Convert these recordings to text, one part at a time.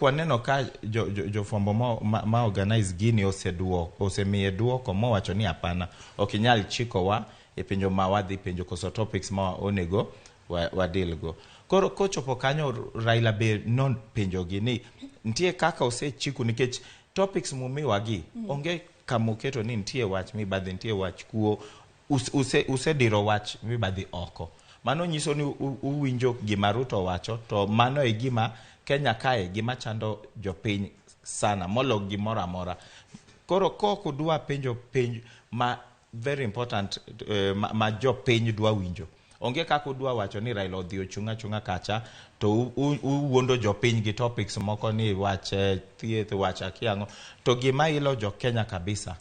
Waneno ka jofwambo ma organize gini oseduoko, osemiye duoko mowacho ni hapana, ok inyal chikowa e penjo ma wadhi penjo koso topics ma onego wadeal go. Koro kochopo kanyo, Raila be nopenjogi ni nitie kaka osechiku, nikech topics mumiwagi onge kamuketo ni nitie wach mibadhi, nitie wach kuo, usediro wach mibadhi oko. Mano nyiso ni uwinjo gima Ruto wacho, to mano e gima Kenya kae gima chando jopiny sana molo gimoro amora. Koro kok udwa penjo penj ma very important, ma jopiny dwa winjo, onge kaka udwa wacho ni Raila odhi ochung' achung'a kacha to uwuondo jopiny gi topics moko ni wach thieth, wach akia ang'o, to gima ilo jo Kenya kabisa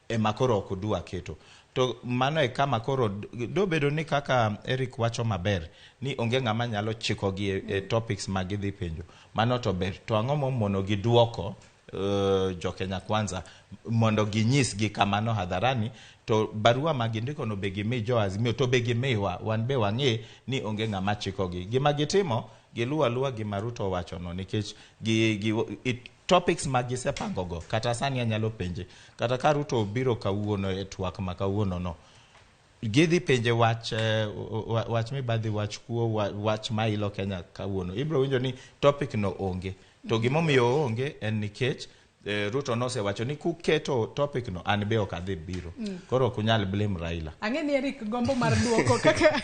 ema koro ok udwa keto. To mano e kama koro dobedo ni kaka Eric wacho maber ni onge ng'ama nyalo chikogi e topics ma gidhi penjo, mano to ber. To ang'o momono gi duoko jo Kenya Kwanza mondo ginyisgi kamano hadharani, to barua ma gindiko no be gimi jo Azimio, to be gimiwa wan be wang'e ni onge ng'ama chikogi. Gima gitimo, giluwo aluwa gima Ruto owachono, nikech topics ma gisepango go, kata sani anyalo penje, kata ka Ruto obiro kawuono e twak ma kawuono no, gidhi penje wach wach mibadhi, wach kuo, wach mailo Kenya kawuono, ibiro winjo ni topic no onge. To gimomiyo oonge en nikech Ruto nosewacho ni kuketo topic no, an be ok adhi biro. Koro ok unyal blame Raila. Ang'e ni Eric gombo mar duoko kaka